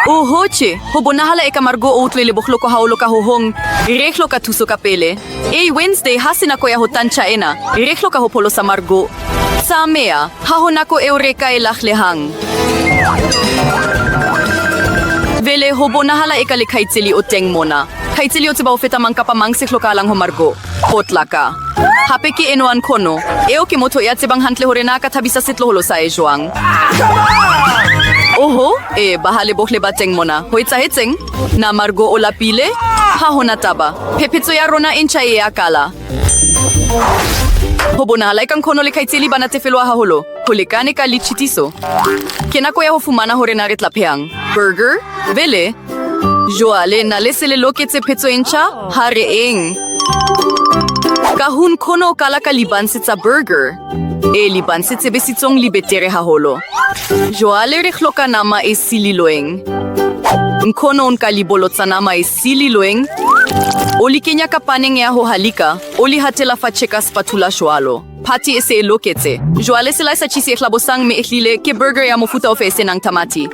Oho, che, ho bonahala eka Margot o utlwile bohloko haholo ka ho hong. Re hloka thuso ka pele. Ei, Wednesday, ha se nako ya ho tantsha ena. Re hloka ho pholosa Margot. Tsamea, ha ho nako eo re ka e lahlehang. Vele, ho bonahala eka le khaitseli o teng mona. Khaitseli o tseba ho feta mang kapa mang se hlokahalang ho Margot. Potlaka. Hape ke enoa nkhono. Eo ke motho ea tsebang hantle hore na a ka thabisa setloholo sa hae joang. Oho, e, bahale bohle ba teng mona. Ho etsahetseng? Na Margot o lapile? Ha ho na taba. Phephetso ya rona e ntjha e ea kala. Ho bonahala eka nkhono le khaitseli ba natefeloa haholo. Ho lekane ka litšitiso. Ke nako ya ho fumana hore na re tla phehang. Burger? Vele? Joale, na le se le loketse phetso e ntjha? Ha re eng. Kahoo nkhono o kala ka libanse tsa burger. E, libanse tse besitsong li betere haholo. Joale re hloka nama e sililoeng. Nkhono o nka libolo tsa nama e sililoeng, o li kenya ka paneng ea ho halika, o li hatela fatše ka spatula joalo. Phati e se e loketse. Joale selae sa cheese e hlabosang me ehlile ke burger ya mofuta ofe e se nang tamati.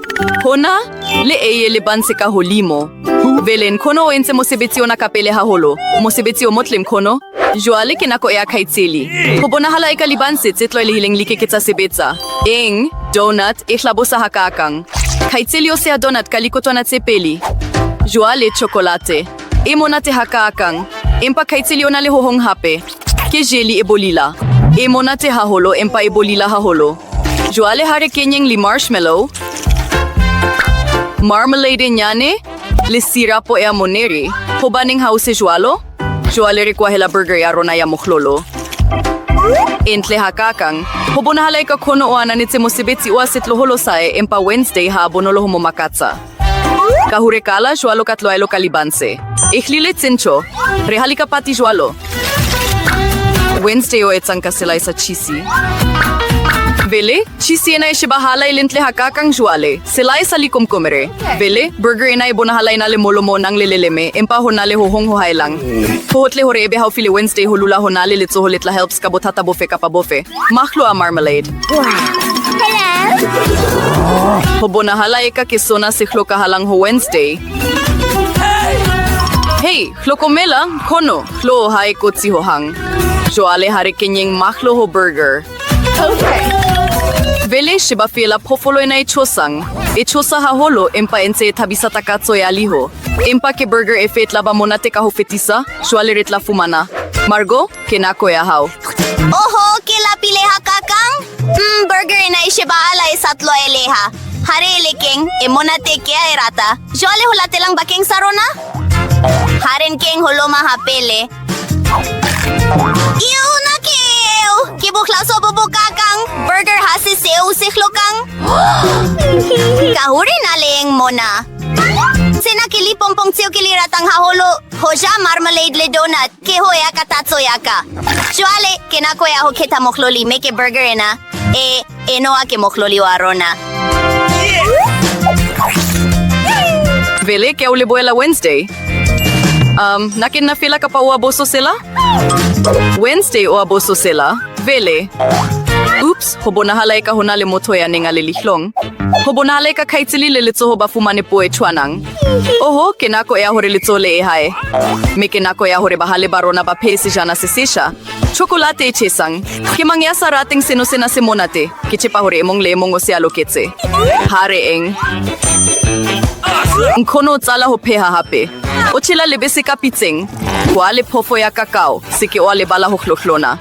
Hona le eiye le banse ka holimo. Vele nkhono o entse mosebetsi ona kapele haholo. Mosebetsi o motle nkhono. Joale ke nako ea khaitseli. Ho bonahala eka libanse tse tloaelehileng li ke ke tsa sebetsa. Eng? Donut e hlabosa hakaakang. Khaitseli o seha donut ka likotwana tse peli. Joale chokolate. E monate hakaakang. Empa khaitseli o na le ho hong hape. Ke jeli e bolila. E monate haholo empa e bolila haholo. Joale ha re kenyeng li-marshmallow, marmalade e nyane le sirapo ea moneri. Hobaneng ha ho se joalo? Joale re koahela burger ya rona ya mohlolo. E ntle hakaakang. Ho bonahala eka khono o ananetse mosebetsi oa setloholo sae empa Wednesday ha a bonolo ho mo makatsa. Ka ho re kala joalo ka tloaelo ka libanse. Ehlile tšentšo. Re halika pati joalo. Wednesday o etsang ka selae sa cheese? Vele, cheese ena e shebahala e le ntle hakaakang joale. Selae sa likomkomere. Vele, burger ena e bonahala e na le molomo o nang le leleme, empa ho na le ho hong ho haelang. Ho hotle hore ebe haufi le Wednesday ho lula ho na le letsoho le tla helps ka bothata bofe kapa bofe. Mahlo a marmalade. Ho bonahala eka ke sona se hlokahalang ho Wednesday. Hey, hlokomela, nkhono, hlooho ha e kotsi hohang. Joale ha re kenyeng mahlo ho burger. Vele sheba feela phoofolo ena e tshosang. E tshosa haholo empa e ntse e thabisa takatso ya liho. Empa ke burger efe e tla ba monate ka ho fetisa? Jwale re tla fumana. Margot, ke nako ya hao. Oho, ke lapile hakakang. Burger ena e shebahala e sa tlwaeleha. Ha re e lekeng, e monate kea e rata. Jwale ho latelang bakeng sa rona? Ha re nkeng ho loma ha pele. Ew, na ke eo! Ke bohlaso bo bokakang! Burger ha se seo se hlokang. Ka hore na le eng mona? Tsena ke lipompong tseo ke li ratang haholo. Ho ja marmalade le donut ke ho ea ka tatso ya ka. Jwale ke nako ya ho khetha mohloli me ke burger ena. E, enoa ke mohloli wa rona. Vele, ke a o lebohela Wednesday. Na ke nna fela kapa oa bososela? Wednesday oa bososela. Vele. Oops, ho bonahala eka ho na le motho ya neng a le lihlong. Ho bonahala eka khaitseli le letsoho ba fumane puo e tshwanang. Oho, ke nako ea hore letsoho le e hae. Me ke nako ea hore bahale ba rona ba phehe sejana se sesha. Chokolate e chesang. Ke mang ya sa rateng seno sena se monate? Ke tšepa hore e mong le e mong o se a loketse. Ha re eng. Nkhono o tsala ho pheha hape. O tšhela lebese ka pitseng. Koa le phofo ya kakao. Se ke oa lebala ho hlohlona.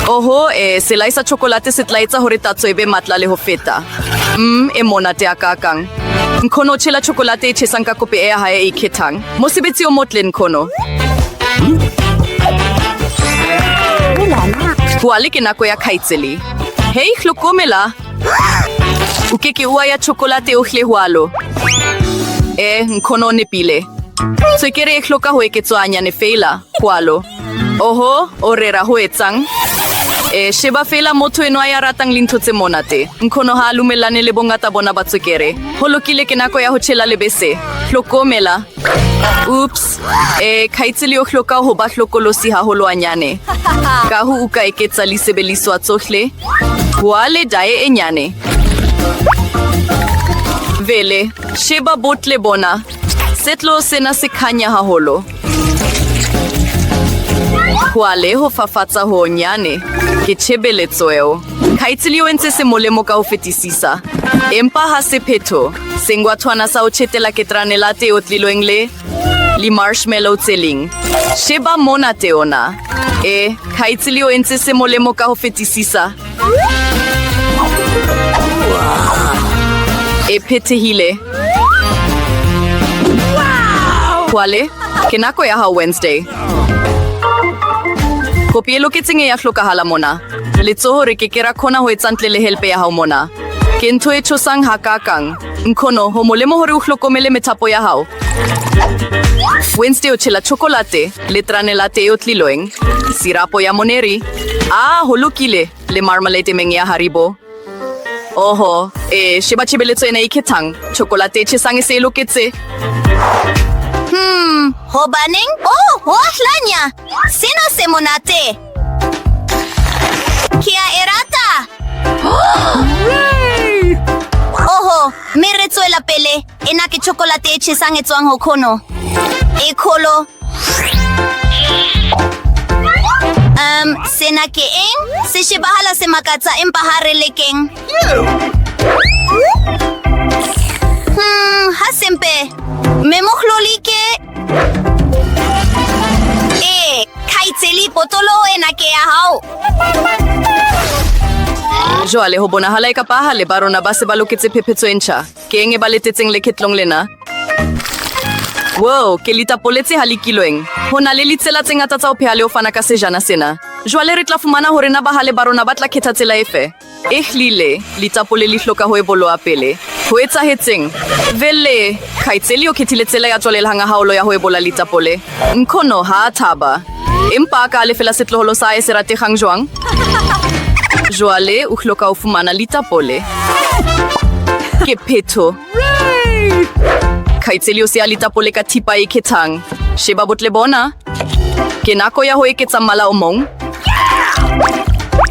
Oho, e, selai sa chokolate se tla etsa hore tatso e be matla le ho feta. E monate hakakang. Nkhono o tšhela chokolate e chesang ka kope ea hae e ikhethang. Mosebetsi o motle, Nkhono. Joale ke nako ya khaitseli. Hei, hlokomela! U ke ke ua ya chokolate ohle joalo. E, nkhono o nepile. Tswekere e hloka ho eketsoa hanyane feela, joalo. Oho, o rera ho etsang? E, sheba feela motho enoa ya ratang lintho tse monate. Nkhono ha a lumellane le bongata bona ba tswekere. Ho lokile ke nako ya ho tšhela lebese. Hlokomela. Oops. E, khaitseli o hloka ho ba hlokolosi haholoanyane. Kahoo u ka eketsa lisebeliswa tsohle. Joale dae e nyane. Vele, sheba botle bona. Setloho sena se khanya haholo. Jwale ho fafatsa ho honyane ke tšhebeletso eo. Khaitseli o entse se molemo ka ho fetisisa. Empa ha se phetho. Sengwathwana sa ho tjhetela ke tranelate e otlilweng le li-marshmallow tse ling. Sheba mona teona. E, khaitseli o entse se molemo ka ho fetisisa. E phethehile. Jwale, ke nako ya hao Wednesday. Kopi e loketseng e ya hlokahala mona. Letsoho re ke ke ra khona ho etsa ntle le helpe ya hao mona. Ke ntho e tshosang hakakang. Nkhono, ho molemo hore o hlokomele methapo ya hao. Wednesday o tshela chokolate le tranelate e otlilweng, sirapo ya moneri. Ah, ho lokile, le marmalade e meng ya Haribo. Oho, e, sheba tšhebeletso ena e ikhethang. Chokolate e tjhesang e se e loketse. Hobaneng? Oh, ho a hlanya! Sena se monate! Ke a e rata! Oho, mme re tswela pele. Ena ke chokolate e tjhesang e tswang ho khono. E kholo. Sena ke eng? Se shebahala se makatsa empa ha re lekeng. Ha sempe. Mme mohloli ke E, khaitseli, potolo ena ke ya hao. Jwale ho bonahala eka bahale ba rona ba se ba loketse phephetso e ntjha. Ke eng e ba letetseng lekhetlong lena? Wow, ke litapole tse halikilweng. Ho na le litsela tse ngata tsa ho pheha le ho fana ka sejana sena. Jwale re tla fumana hore na bahale ba rona ba tla khetha tsela efe. Ehlile, litapole li hloka ho eboloa pele. Ho etsahetseng? Vele, khaitseli o khethile tsela ya tswalelhang haolo ya ho ebola litapole. Nkhono ha a thaba. Empa a ka lefela setloholo sa hae se rategang jwang? Jwale o hloka ho fumana litapole. Ke phetho. Khaitseli o seha litapole ka thipa e khethang. Sheba botle bona. Ke nako ya ho eketsa mmala o mong.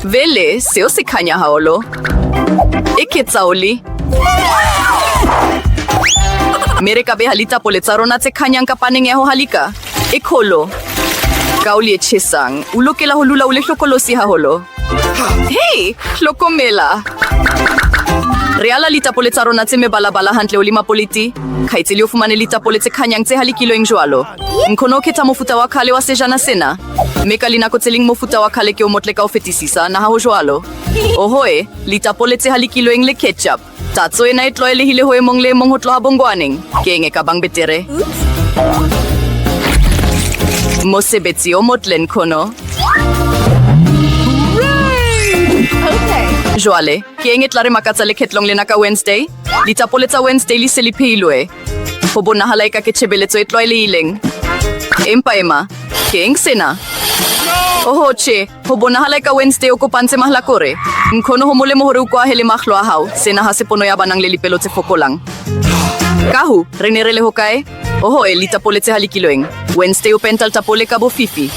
Vele, seo se khanya haholo. Eketsa oli. Me re ka beha litapole tsa rona tse khanyang ka paneng ya ho halika. E kholo. Ka oli e chesang, u lokela ho lula u le hlokolosi haholo. Hey, hlokomela! Re ala litapole tsa rona tse mebalabala hantle holim'a politi. Khaitseli o fumane litapole tse khanyang tse halikiloeng joalo. Nkhono o khetha mofuta wa khale wa sejana sena. Me ka linako tse ling mofuta wa khale ke o motle ka ho fetisisa, na ha ho joalo? Ohoe, litapole tse halikiloeng le ketchup. Tatso ena e tloaelehile ho e mong le e mong ho tloha bongoaneng. Ke eng e ka bang betere? Mosebetsi o motle, nkhono. Joale, ke eng e tla re makatsa lekhetlong lena ka Wednesday? Litapole tsa Wednesday li se li phehiloe. Ho bonahala eka ke tšhebeletso e tloaelehileng. Empa ema, ke eng sena? Oho, che, ho bonahala eka Wednesday o kopantse mahlakore. Nkhono, ho molemo hore u koahele mahlo a hao. Sena ha se pono ya ba nang le lipelo tse fokolang. Kahu, re ne re le hokae? Oho, e, litapole tse halikiloeng. Wednesday o penta litapole ka bofifi.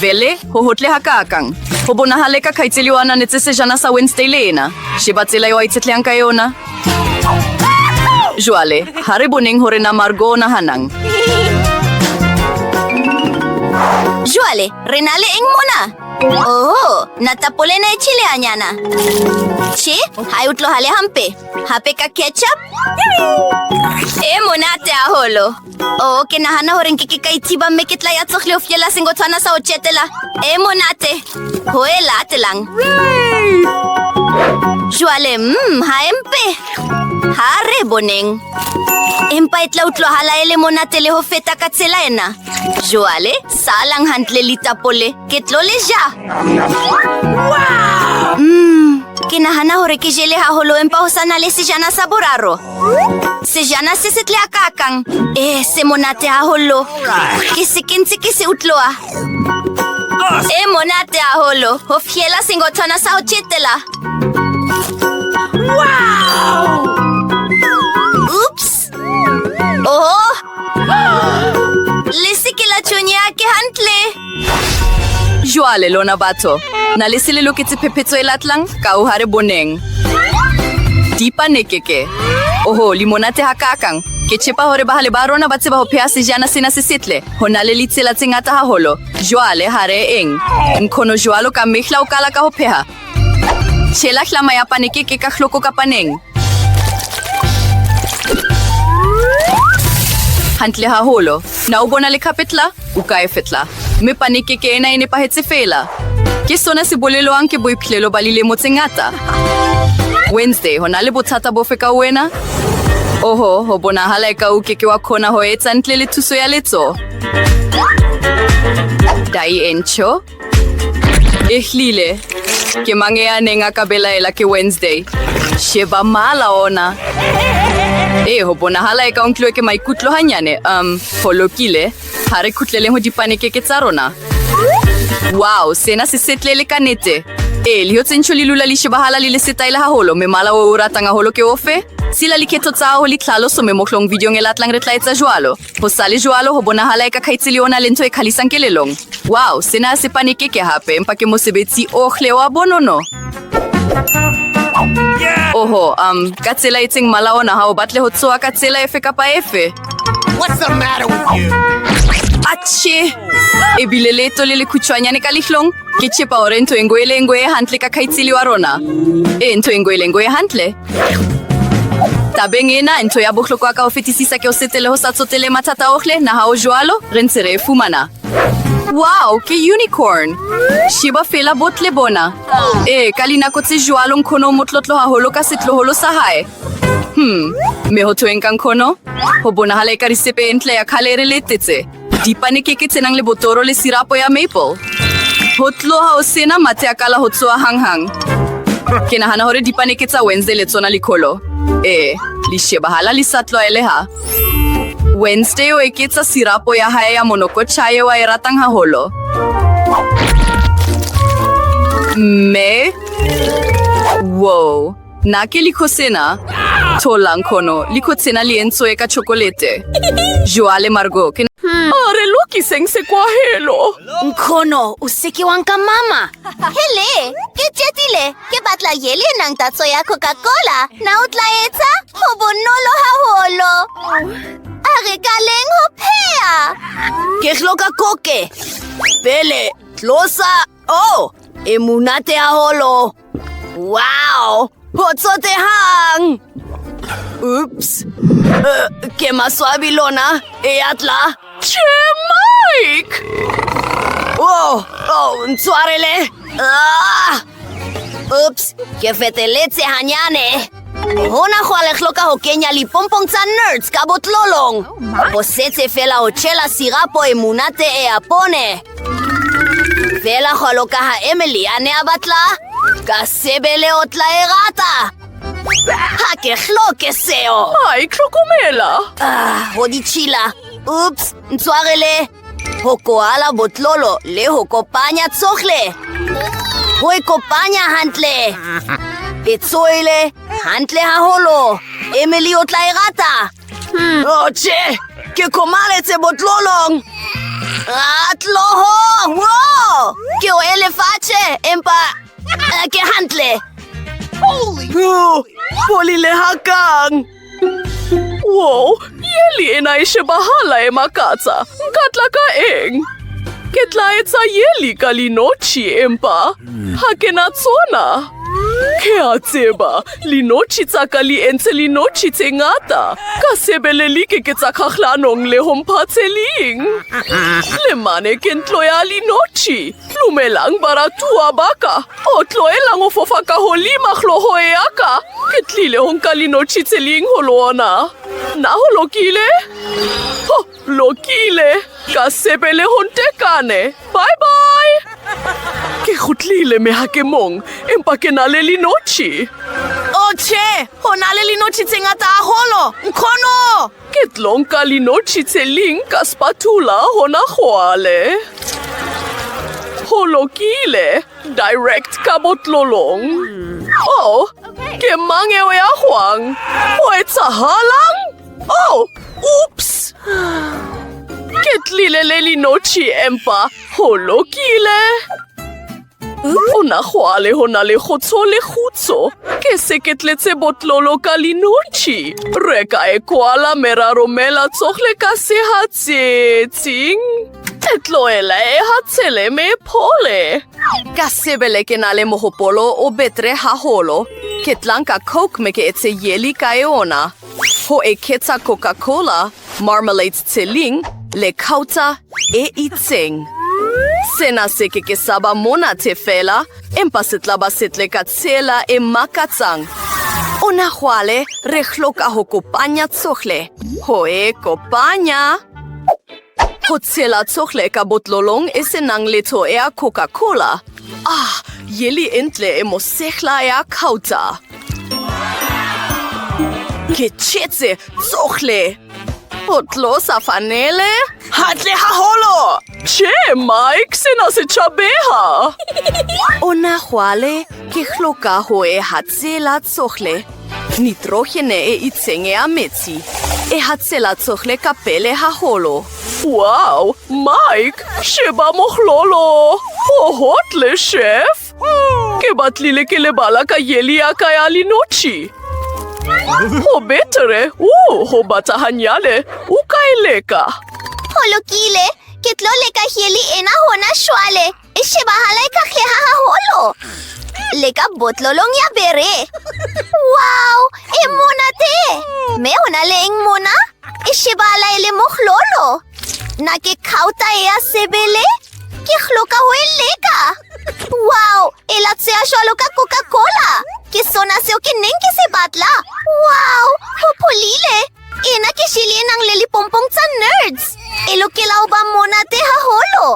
Vele, ho hotle hakaakang. Ho bonahala eka khaitseli o ananetse sejana sa Wednesday le eena. Sheba tsela eo a itshetlehang ka eona. Joale, ha re boneng hore na Margot o nahanang. Joale, re na le eng mona? Oh, na tapole ena e tjhele hanyana. Tjhe, ha e utlwahale hampe. Hape ka ketchup? E monate haholo. Oh, ke nahana hore nke ke ka ithiba mme ke tla ya tsohle ho fiela sengothwana sa ho tjetela. E monate. Ho e latelang. Jwale, ha e mpe. Ha re boneng. Empa e tla utlwahala e le monate le ho feta ka tsela ena. Jwale, salang hantle litapole. Ke tlo le ja. Ke nahana hore ke jele haholo empa ho sa na le sejana sa boraro. Sejana se setle hakakang. Eh, se monate haholo. Ke se ke ntse ke se utloa. E monate haholo. Ho fiela sengothwana sa ho tjhetela. Oops. Oho. Le se ke la tshwenyeha ke hantle. Joale lona batho, na le se le loketse phephetso e latlang? Ka ho ha re boneng. Dipanekeke. Oho, li monate hakaakang. Ke tšepa hore bahale ba rona ba tseba ho pheha sejana sena se setle. Ho na le litsela tse ngata haholo. Joale, ha re eng. Nkhono joalo ka mehla o kala ka ho pheha. Tšhela hlama ya panekeke ka hloko ka paneng. Hantle haholo. Na u bona lekhapetla? U ka e fetla. Mme panekeke ena e nepahetse feela. Ke sona se boleloang ke boiphihlelo ba lilemo tse ngata. Wednesday, ho na le bothata bofe ka uena? Oho, ho bonahala eka u ke ke wa khona ho etsa ntle le thuso ya letsoho. Dai encho? Ehlile, ke mang ea neng a ka belaela ke Wednesday? Sheba mala ona. Ee, ho bonahala eka o nkilwe ke maikutlo hanyane. Ho lokile. Ha re khutleleng ho dipanekeke tsa rona. Wow, sena se setle le ka nete. Ee, lijo tse ntsho li lula li shebahala li le setaele haholo, me mala o o ratang haholo ke ofe? Sila likhetho tsa hao ho litlhaloso me mohlong videong e latlang re tla etsa joalo. Ho sa le joalo, ho bonahala eka khaitseli o na le ntho e khalisang kelellong. Wow, sena ha se panekeke hape, empa ke mosebetsi ohle oa bonono. Oho, ka tsela e itseng mala ona ha o batle ho tsoa ka tsela efe kapa efe. What's the matter with you? Atjhe! E bile leeto le lekhutshwanyane ka lihlong. Ke tšepa hore ntho e ngoe le e ngoe e hantle ka khaitseli wa rona. E, ntho e ngoe le e ngoe e hantle. Tabeng ena, ntho ya bohlokwa ka ho fetisisa ke ho setele ho sa tsotele mathata ohle. Na ha ho jwalo? Re ntse re e fumana. Wow, ke unicorn! Sheba feela botle bona. Ee, ka linako tse jwalo nkhono o motlotlo haholo ka setloholo sa hae. Me ho thoeng ka nkhono? Ho bonahala eka risepe e ntle ya khale e re letetse. Dipanekeke tse nang le botoro le sirapo ya maple. Ho tloha ho sena mathe a kala ho tsoa hang-hang. Ke nahana hore dipaneke tsa Wednesday le tsona li kholo. Ee, li shebahala li sa tloaeleha. Wednesday o eketsa sirapo ya hae ya monokotjha eo a e ratang haholo. Mme wow, na ke likho sena? Thola nkhono, likho tsena li entsoe ka chokolete. Joale Margot, ke A re lokiseng sekwahelo. Nkhono, o se ke wa nka mama. Hele, ke tšepile. Ke batla yeli e nang tatso ya Coca-Cola. Na o tla etsa? Ho bonolo haholo. A re kaleng ho pheha. Ke hloka koke. Pele, tlosa. Oh, e monate haholo. Wow, ho tsotehang. Oops. Ke maswabi lona. E a tla. Che, Mike! Oh, oh, ntshwarele. Ah! Oops, ke feteletse hanyane. Hona jwale hloka ho kenya lipompong tsa nerds ka botlolong. Ho setse fela ho tshela sirapo e monate e a pone. Fela jwalo ka ha Emily a ne a batla, ka sebele o tla e rata. Ha ke hloke seo. Mike, hlokomela. Ah, ho ditshila. Oops, ntshwarele. Ho koala botlolo le ho kopanya tsohle. Ho e kopanya hantle. E tsoile hantle haholo. Emily o tla e rata. Oh, tjhe, ke khomaretse botlolong. Ah, tloho! Wow! Ke o ele fatshe, empa ke hantle. Oh, bolile hakang. Wow, yeli ena e shebahala e makatsa. Nka tla ka eng? Ke tla etsa yeli ka linotshi empa ha ke na tsona. Ke a tseba, linotshi tsa ka li entse linotshi tse ngata. Ka sebele li ke ke tsa khahlanong le ho mpha tse ling. Le mane ke ntlo ya linotshi. Lumelang baratuwa ba ka. O tlohelang ho fofa ka holima hlooho ea ka. Ke tlile ho nka linotshi tse ling ho lona. Na ho lokile? Ho lokile. Ka sebele ho ntekane. Bye bye. Ke kgutlile me ha ke mong, empa ke na le linotshi. Oh, tjhe, ho na le linotshi tse ngata haholo. Nkhono! Ke tlo nka linotshi tse ling ka spatula hona jwale. Ho lokile, direct ka botlolong. Oh, ke mang eo ya hwang? Ho etsahalang? Oh, oops! Ke tlile le linotshi empa ho lokile. Hona jwale ho na le kgotso le kgutso. Ke se ke tletse botlolo ka linotshi. Re ka e kwala me ra romela tsohle ka sehatsetsing. E tlohela e hatsele me e phole. Ka sebele ke na le mohopolo o betere haholo. Ke tla nka Coke me ke etse yeli ka eona. Ho eketsa Coca-Cola, marmalade tse ling, le khauta e itseng. Sena se ke ke sa ba monate feela, empa se tla ba setle ka tsela e makatsang. Ona jwale re hloka ho kopanya tsohle. Ho e kopanya. Ho tshela tsohle ka botlolong e se nang letho ea Coca-Cola. Ah, yeli e ntle e mosehla ea khauta. Ke tjhetse tsohle. Ho tlosa fanele. Hantle haholo! Che, Mike, sena se tšabeha! Ona jwale ke hloka ho e hatsela tsohle. Nitrogene e itseng ea metsi. E hatsela tsohle kapele haholo. Wow, Mike, sheba mohlolo! Ho hotle, chef! Ke batlile ke lebala ka yeli ya ka ya linotši. Ho betere, ho bata hanyane, u ka e leka. Ho lokile, ke tlo leka yeli ena hona jwale. E shebahala e khahleha haholo. Leka botlolong ya bere. Wow, e monate! Me ho na le eng mona? E shebahala e le mohlolo. Na ke khauta ea sebele? Ke hloka ho e leka. Wow, e latsweha jwalo ka Coca-Cola. Ke sona seo ke neng ke se batla. Wow, ho pholile. Ena ke jeli e nang le lipompong tsa nerds. E lokela ho ba monate haholo.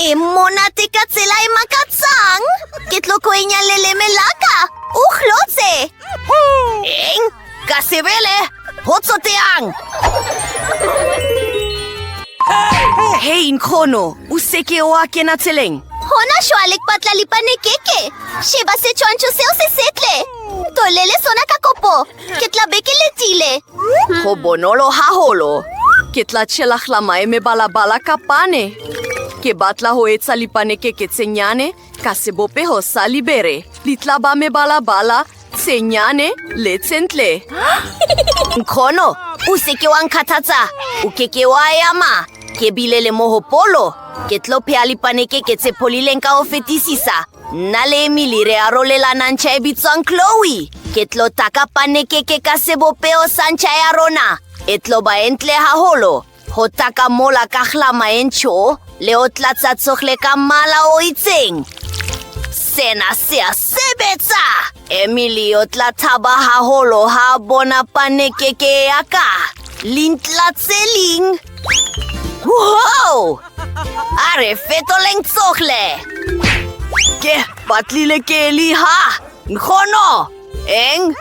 E monate ka tsela e makatsang. Ke tlo koenya leleme la ka. O hlotse. Eng? Ka sebele? Ho tsotehang! Hei, nkgono, u se ke oa kena tseleng. Hona jwale ke batla lipanekeke. Sheba setshwantsho seo se setle. Ntolele sona ka kopo. Ke tla be ke letile. Ho bonolo haholo. Ke tla tšhela hlama e mebalabala ka pane. Ke batla ho etsa lipanekeke tse nyane ka sebopeho sa libere. Li tla ba mebalabala, tse nyane le tse ntle. Nkgono, u se ke wa nkhathatsa. U ke ke wa ema. Ke bile le mohopolo. Ke tlo pheha lipanekeke tse pholileng ka ho fetisisa. Nna le Emily re arolelana ntjha e bitswang Chloe. Ke tlo taka panekeke ka sebopeho sa ntjha ya rona. E tlo ba e ntle haholo. Ho taka mola ka hlama e ntsho le ho tlatsa tsohle ka mmala o itseng. Sena se a sebetsa! Emily o tla thaba haholo ha a bona panekeke ya ka. Lintla tse ling. Wow! A re fetoleng tsohle! Ke batlile ke li ha! Nkgono! Eng?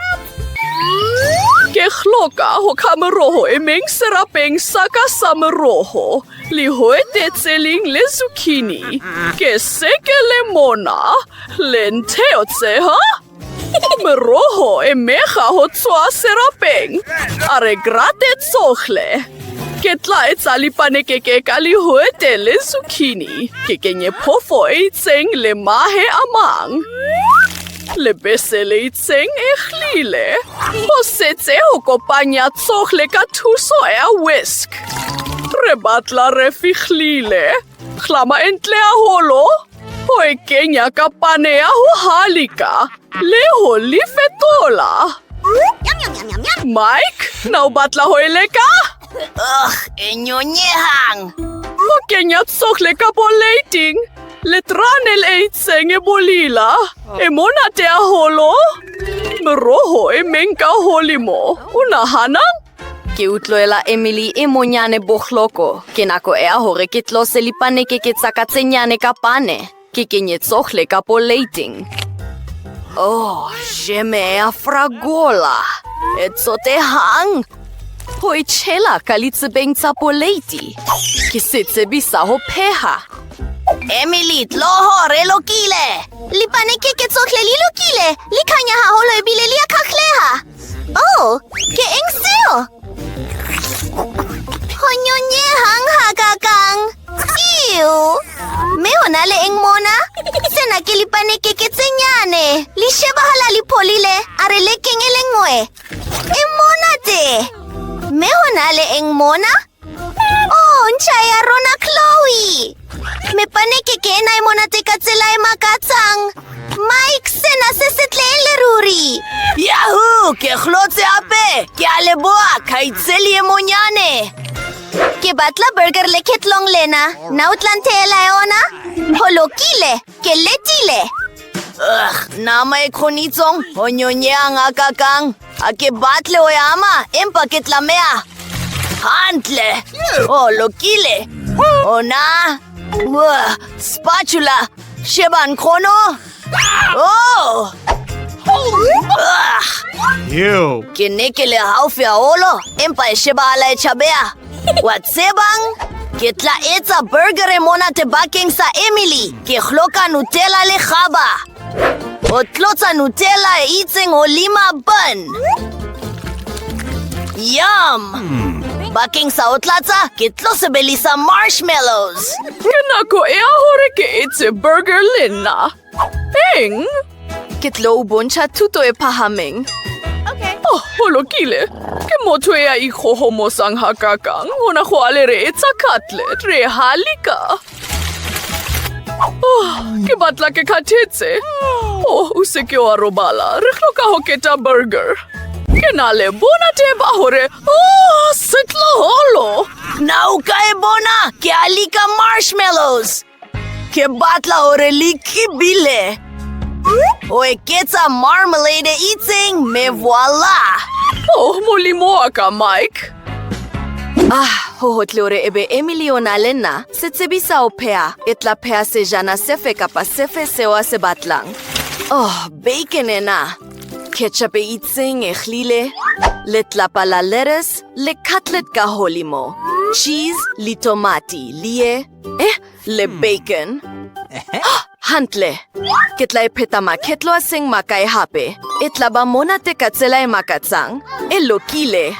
Ke hloka ho kha meroho e meng serapeng sa ka sa meroho, lihoete tse ling le zucchini. Ke se ke le mona, le ntheo tse ha? Meroho e mega ho tswa serapeng. A re grate tsohle. Ke tla etsa lipanekeke ka lihoete le zucchini. Ke kenye phofo e itseng le mahe a mang. Lebese le itseng e hlile. Ho setse ho kopanya tsohle ka thuso ea whisk. Re batla re fihlile. Hlama e ntle haholo. Ho e kenya ka pane ya ho halika le ho li fetola. Mike, na o batla ho e leka? Ugh, e nyonyehang! Ho kenya tsohle ka poleiting. Letrane le itseng e bolila. E monate haholo. Meroho e meng ka holimo. O nahanang? Ke utloela Emily e monyane bohloko. Ke nako ea hore ke tlose lipanekeke tsa ka tse nyane ka pane. Ke kenye tsohle ka poleiting. Oh, jeme ea fragola. E tsotehang. Ho e tšhela ka litsebeng tsa poleiti. Ke setsebi sa ho pheha. Emily, tloho, re lokile! Lipanekeke tsohle li lokile. Li khanya haholo ebile li a khahleha. Oh, ke eng seo? Ho nyonyehang hakakang. Ew! Me ho na le eng mona? Tsena ke lipanekeke tse nyane. Li shebahala li pholile. A re lekeng e le ngoe. E monate. Me ho na le eng mona? Oh, ntjha ya rona Chloe. Me panekeke ena e monate ka tsela e makatsang. Mike, sena se setle e le ruri. Yahoo! Ke hlotse hape! Ke a leboha, khaitseli e monyane! Ke batla burger lekhetlong lena. Na o tla nthehela yona? Ho lokile, ke letile. Ugh, nama e kgonitsong, ho nyonyehang hakakang. Ha ke batle ho e ama, empa ke tlameha. Hantle. Ho lokile. Ona. Ugh, spatula. Sheba nkgono. Oh! Ugh. Ew. Ke ne ke le haufi haholo, empa e shebahala e tjhabeha. Wa tsebang? Ke tla etsa burger e monate bakeng sa Emily. Ke hloka Nutella le kgaba. Ho tlotsa Nutella e itseng holima bun. Yum! Bakeng sa ho tlatsa, ke tlo sebelisa marshmallows. Ke nako ea hore ke etse burger le nna. Eng? Ke tlo u bontša thuto e phahameng. Oh, ho lokile. Ke motho ea ikgohomosang hakakang. Hona joale re etsa cutlet, re halika. Oh, ke batla ke khathetse. Oh, u se ke wa robala. Re hloka ho keta burger. Ke na le bonate ba hore oh, setloholo. Na u ka e bona? Ke halika marshmallows. Ke batla hore li kibile. Ho eketsa marmalade e itseng, me voila! Oh, molimo wa ka, Mike. Ah, ho hotle hore ebe Emily o na le nna. Setsebi sa ho pheha. E tla pheha sejana sefe kapa sefe seo a se batlang. Oh, bacon ena. Ketchup e itseng e hlile. Letlapa la lettuce le cutlet ka holimo. Cheese, litomati, lie, eh, le bacon. Hantle. Ke tla e pheta makhetlo a seng makae hape. E tla ba monate ka tsela e makatsang. E lokile.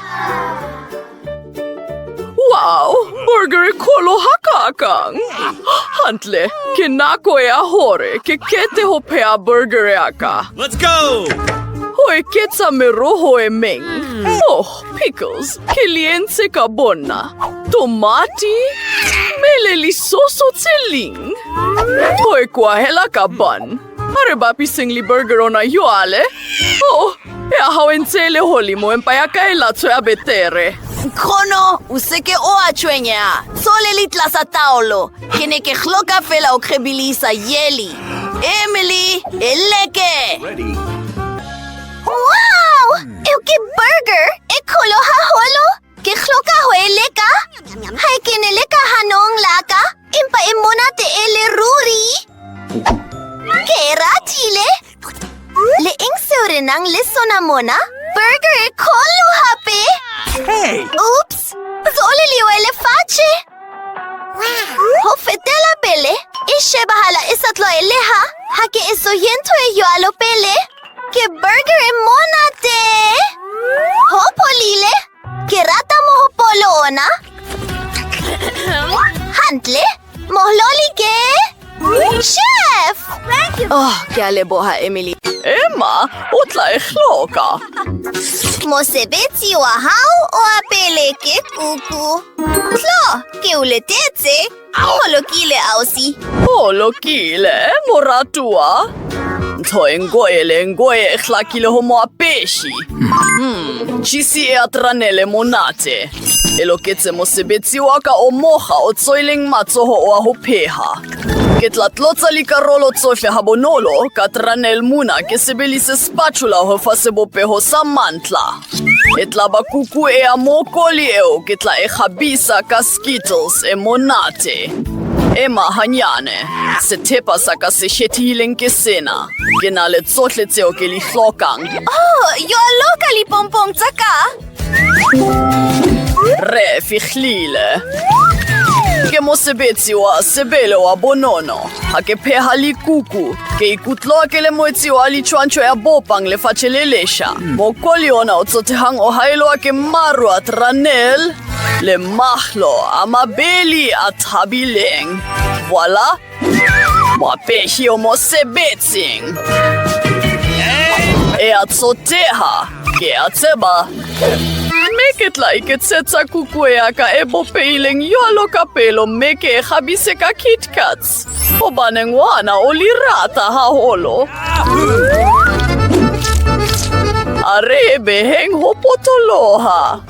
Wow, burger e kholo hakakang. Hantle, ke nako ea hore ke kete ho pheha burger ya ka. Let's go! Ho eketsa meroho e meng. Oh, pickles, ke li entse ka bonna. Tomati, me le lisoso tse ling. Ho e koahela ka bun. Ha re bapiseng li-burger ona joale. Oh, ea hao e ntse e le holimo empa ya ka e latsweha betere. Nkgono, o se ke oa tshwenyeha. Tsole li tlasa taolo. Ke ne ke hloka feela ho kgebilisa yeli. Emily, e leke! Ready. Wow! Eo ke burger e kholo haholo. Ke hloka ho e leka. Ha e kene le ka hanong la ka, empa e monate e le ruri. Ke e ratile. Le eng seo re nang le sona mona? Burger e kholo hape. Hey! Oops! Tsole li wele fatshe. Ho fetela pele, e shebahala e sa tlwaeleha. Ha ke eso ye ntho e jwalo pele. Ke burger e monate. Ho pholile. Ke rata mohopolo ona. Hantle. Mohloli ke Chef! Oh, ke a leboha, Emily. Emma, o tla e hloka. Mosebetsi wa hao oa pele ke kuku. Tlo, ke o letetse. Ho lokile, ausi. Ho lokile, moratuwa. Ntho e ngoe le e ngoe e hlakile ho moapehi. Cheese ea tranele monate. E loketse mosebetsi wa ka o mocha o tsoileng matsoho oa ho pheha. Ke tla tlotsa likarolo tsohle habonolo ka tranel mona ke sebelise spatula ho fa sebopeho sa mantla. E tla ba kuku ea mokoli eo ke tla e kgabisa ka Skittles e monate. Ema hanyane. Sethepa sa ka se kgethehileng ke sena. Ke na le tsohle tseo ke li hlokang. Oh, jwalo ka lipompong tsa ka. Re fihlile. Ke mosebetsi wa sebele wa bonono. Ha ke pheha likuku, ke ikutlwa ke le moetsi wa litshwantsho ya bopang lefatshe le lesha. Mokoli ona o tsotehang o haelwa ke maru a tranel le mahlo a mabeli a thabileng. Voila! Moapehi o mosebetsing. Ea tsoteha, ke a tseba. Mme ke tla iketsetsa kuku ya ka e bopehileng jwalo ka pelo mme ke e kgabise ka Kit Kats. Hobane ngwana o li rata haholo. A re e beheng ho potoloha.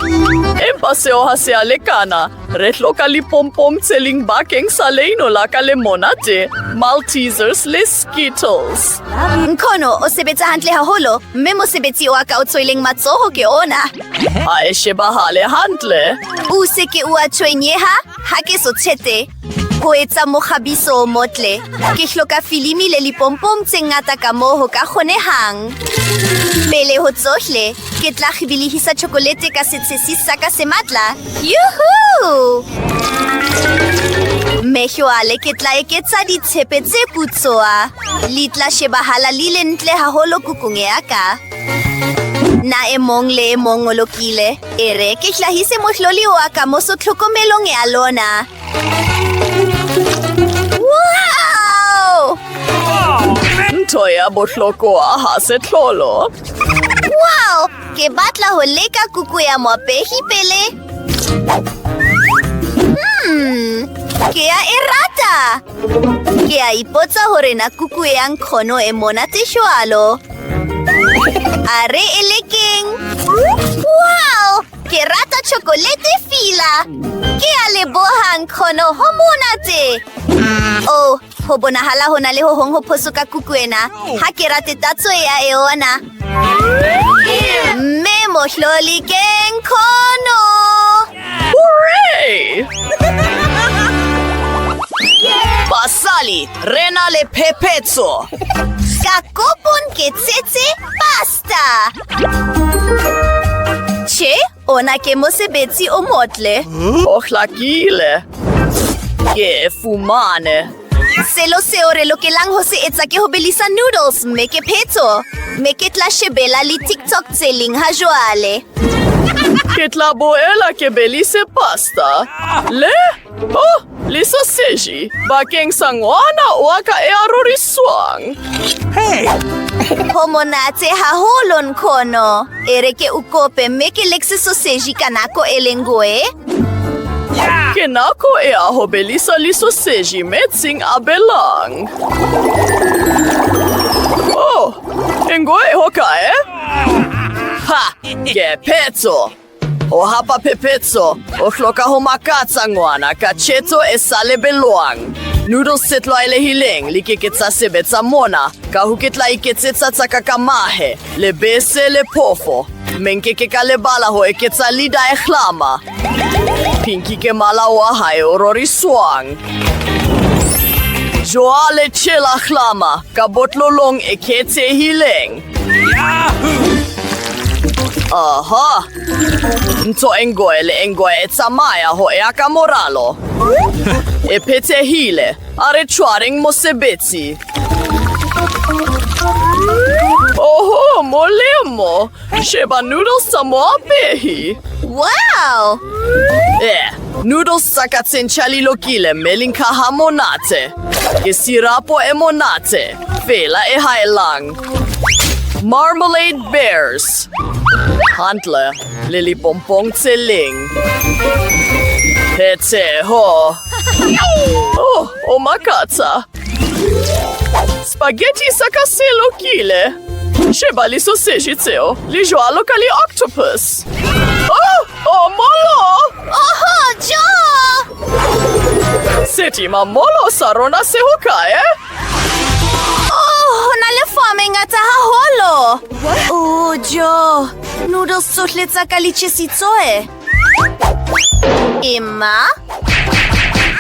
Empa seo ha se a lekana. Re hloka lipompom tse ling bakeng sa leino la ka le monate, Maltesers le Skittles. Nkhono o sebetsa hantle haholo mme mosebetsi oa ka o tsoileng matsoho ke ona. Ha e shebahale hantle. U se ke ua tshwenyeha ha ke so tshete. Ho etsa mokgabiso o motle. Ke hloka filimi le lipompom tse ngata kamoo ho ka kgonehang. Pele ho tsohle, ke tla kgibilihisa tjhokolete ka setshesi sa ka se matla. Yuhu! Mme jwale ke tla eketsa ditshepe tse putswa. Li tla shebahala li le ntle haholo kukung ya ka. Na e mong le e mong o lokile. E re ke hlahise mohloli oa ka moso tlhokomelong ya lona. Wow! Ntho ya bohlokoa ha se tlholo. Wow! Ke batla ho leka kuku ya moapehi pele. Ke a e rata. Ke a ipotsa hore na kuku ya nkgono e monate jwalo. A re e lekeng. Wow! Ke rata chokolete fila. Ke a leboha nkgono ho monate. Oh, ho bonahala ho na le ho hong ho phoso ka kuku ena. Ha ke rate tatso ya eona. Mme mohloli ke nkgono. Hooray! Basali, re na le phephetso. Ka kopo nketsetse pasta. Che, ona ke mosebetsi o motle. Ho hlakile. Ke e fumane. Selo seo re lokelang ho se etsa ke ho belisa noodles mme ke phetso. Mme ke tla shebela le TikTok tse ling ha jwale. Ke tla boela ke belise pasta. Le, oh, le sausage bakeng sa ngwana wa ka e a roriswang. Hey! Ho monate haholo nkhono. E re ke o kope mme ke lekse sausage ka nako e le nngwe. Ke nako ea ho belisa lisoseji metsing a belang. Oh, e ngoe hokae? Ha, ke phetso. Ho hapa phephetso, o hloka ho makatsa ngwana ka tjhetso e sa lebellwang. Noodles tse tlwaelehileng li ke ke tsa sebetsa mona, ka ho ke tla iketsetsa tsa ka ka mahe, lebese le phofo. Mme nke ke ka lebala ho eketsa le daehlama. Pinky ke mala wa hae o roriswang. Joale tshela hlama ka botlolong e khethehileng. Aha! Ntho e ngoe le e ngoe e tsamaya ho ea ka moralo. E phethehile. A re tshwareng mosebetsi. Oho, molemo! Sheba noodles tsa moapehi. Wow! Noodles tsa ka tse ntjha li lokile mme li nkha ha monate. Ke sirapo e monate, fela e haellang. Marmalade bears. Hantle, le lipompong tse ling. Phetseho. Oh, o makatsa. Spaghetti sa ka se lokile. Sheba lisoseji tseo, li jwalo ka li octopus. Oh, oh, molo! Oho, Jo! Setima molo sa rona se hokae? Oh, ho na le foam e ngata haholo. Oh, Jo, noodles tsohle tsa ka li tjhesitsoe. Emma,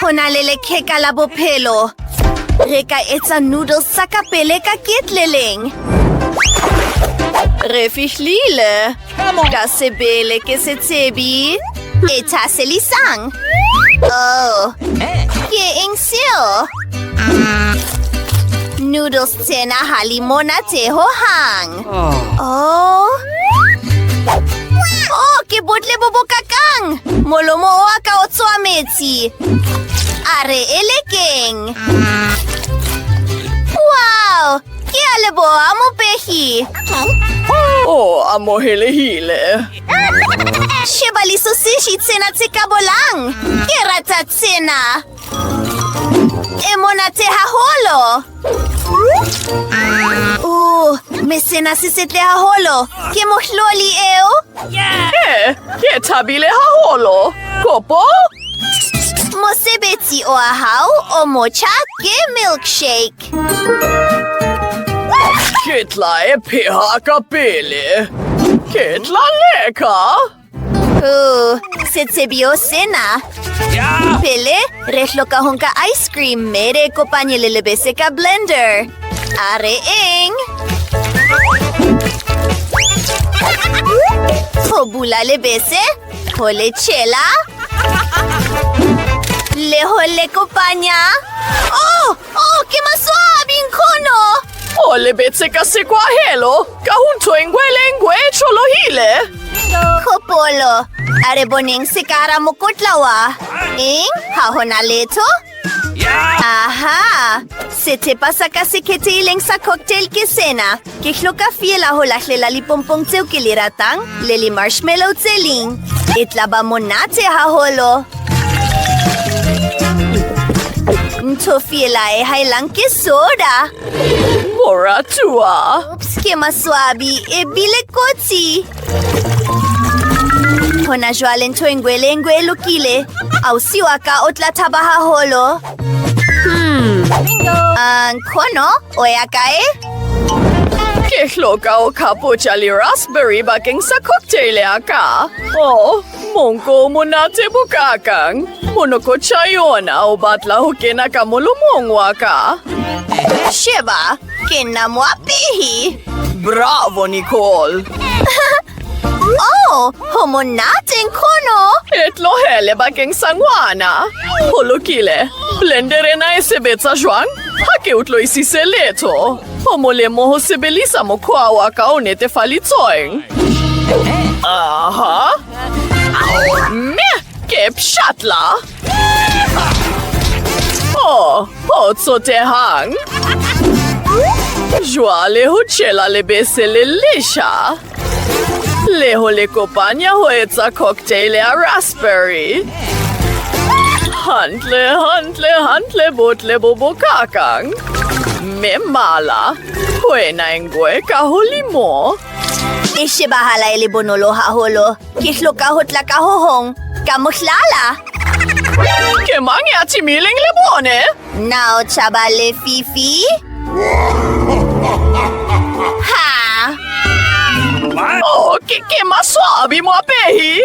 ho na le lekheka la bophelo. Re ka etsa noodles tsa ka pele ka ketleleng. Re fihlile. Ka sebele ke setsebi. E thahasellisang. Oh, ke eng seo? Noodles tsena ha li monate hohang. Oh. Oh, ke botle bo bokakang. Molomo oa ka o tswa metsi. A re e lekeng. Wow! Ke a leboha, mopehi. Oh, amohelehile. Sheba lisosishi tsena tse ka bolang. Ke rata tsena. E monate haholo. Oh, me sena se setle haholo. Ke mohloli eo. Eh, ke thabile haholo. Kopo? Mosebetsi oa hao o motjha ke milkshake. Ke tla e pheha ka pele. Ke tla leka. Oh, setsebio sena. Pele, re hloka ho nka ice cream me re e kopanye le lebese ka blender. A re eng? Ho bula lebese, ho le tjhela, le ho le kopanya. Oh, oh, ke maswabi nkgono. O lebetse ka sekwahelo ka ho ntho e nngwe le e nngwe e tjholohile. Khopolo, a re boneng se ka hara mokotla wa. Eng? Ha ho na letho? Aha! Sethepa sa ka se khethehileng sa cocktail ke sena. Ke hloka feela ho lahlela lipompong tseo ke li ratang le li-marshmallow tse ling. E tla ba monate haholo. Ntho feela e haelang ke soda. Moratuwa. Oops, ke maswabi e bile kotsi. Hona jwale ntho e nngwe le e nngwe e lokile. Ausi wa ka o tla thaba haholo. Ah, nkgono, o ya kae? Ke hloka ho khapotja le raspberry bakeng sa cocktail ya ka. Oh, monko o monate bo kakang. Monokotjha yona o batla ho kena ka molomong wa ka. Sheba, ke nna moapehi. Bravo, Nicole. Oh, ho monate nkgono. E tlohele bakeng sa ngwana. Ho lokile. Blender ena e sebetsa jwang? Ha ke utlwisise letho. Ho molemo ho sebelisa mokgwa wa ka o netefalitsweng. Aha. Mme ke pshatla. Oh, ho tsotehang. Jwale ho tjhela lebese le lesha. Le ho le kopanya ho etsa cocktail ya raspberry. Hantle, hantle, hantle botle bo bokakang. Mme mala, ho ena e nngwe ka holimo. E shebahala e le bonolo haholo. Ke hloka ho tla ka ho hong. Ka mohlala. Ke mang ya timileng lebone? Na o tjhaba lefifi? Ha! Oh, ke maswabi moapehi.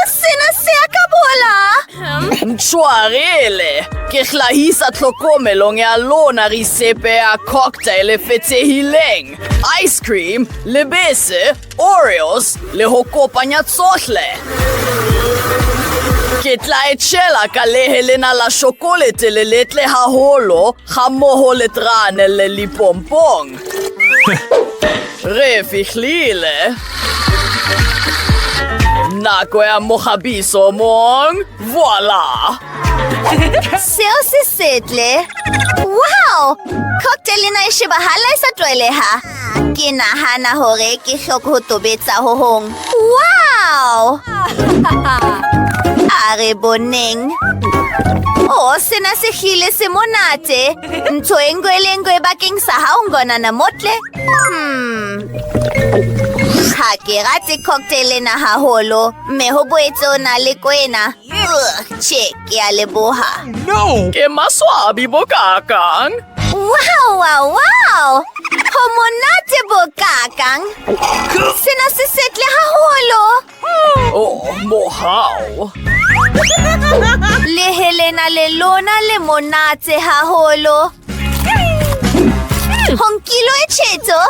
Sena se a ka bola. Ntshwarele. Ke hlahisa tlhokomelong ya lona risepe ya cocktail e fetsehileng. Ice cream, lebese, Oreos le ho kopanya tsohle. Ke tla e tjhela ka lehe lena la shokolete le letle haholo ga mmoho le trane le lipompong. Re fihlile. Nako ya mokgabiso mong. Voila! Seo se setle. Wow! Cocktail ena e shebahala e sa tlwaeleha. Ke nahana hore ke hloka ho tobetsa ho hong. Wow! A re boneng. Oh, sena se hlile se monate. Ntho e nngwe le nngwe bakeng sa hao ngwanana motle. Ha ke rate cocktail ena haholo, mme ho boetse o na le kwena. Ugh, tjhe, ke a leboha. No! Ke maswabi bo kakang. Wow, wow, wow! Ho monate bo kakang. Sena se setle haholo. Oh, mohau. Lehe lena le lona le monate haholo. Ho nkilwe tjhetso,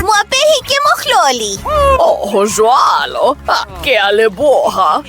moapehi ke mohloli. Oh, ho jwalo. Ah, ke a leboha.